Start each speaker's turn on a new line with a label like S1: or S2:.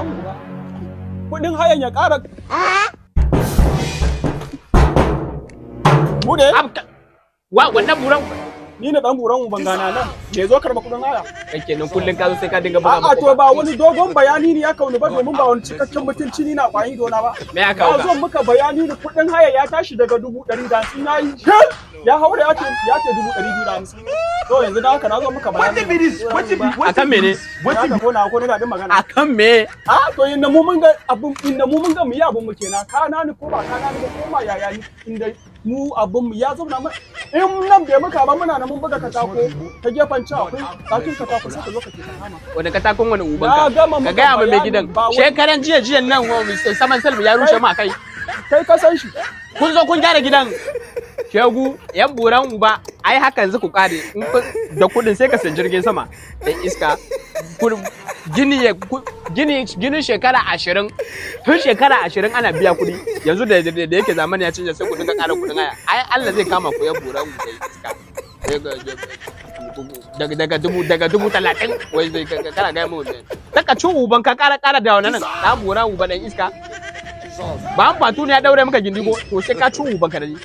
S1: Buran uba. Kuɗin hayan ya ƙara. Bude.
S2: Wa wannan buran?
S1: Ni na dan buran uban gana nan. Me zo karba kuɗin haya?
S2: Kai kenan, kullun ka zo sai ka dinga buga.
S1: A'a, to ba wani dogon bayani ne ya kauni ba, domin ba wani cikakken mutunci ni na kwayi dona ba.
S2: Me ya kawo
S1: Na
S2: ka?
S1: zo muka bayani ne, kuɗin haya ya tashi daga 150,000 ya yi ya haura, ya ce 250,000. To yanzu da haka na zo muka bayani.
S2: Akan mene?
S1: Ya ka kona ko ne daɗin magana.
S2: Akan me?
S1: A to inda mu mun ga abun, inda mu mun ga mu yi abun mu kenan, ka na ni ko ba ka na ni ba, ko ma yaya ni, inda mu abun mu ya zauna mu in nan bai muka ba, muna nan mun buga katako ta gefen ci, akwai ɗakin katako, sai ka zo ka ce ka kama.
S2: Wani katakon wani uban
S1: Na
S2: ka?
S1: gama
S2: Ka
S1: maka
S2: gaya ma mai
S1: bayani,
S2: gidan.
S1: ba wai-
S2: Shekaran jiya jiyan nan saman salbi ya rushe ma kai.
S1: Kai ka san shi.
S2: Kun zo kun gyara gidan. Shegu, yan buran uba, ai haka yanzu ku kare in da kudin sai ka san jirgin sama. Dan iska. Gini ya gini ginin shekara 20, tun shekara 20 ana biya kuɗi. Yanzu da yake zamani ya canja, sai ku dinga ƙara kuɗin haya. Ai Allah zai kama ku, yan buran uba iska. Daga 30,000 wai zai kana gaya mu daga cin uban ka ƙara ƙara da wannan nan, ɗan buran uba, dan iska. Ba an fatu ne ya daure maka gindi ko? To sai ka cin uban ka da ni.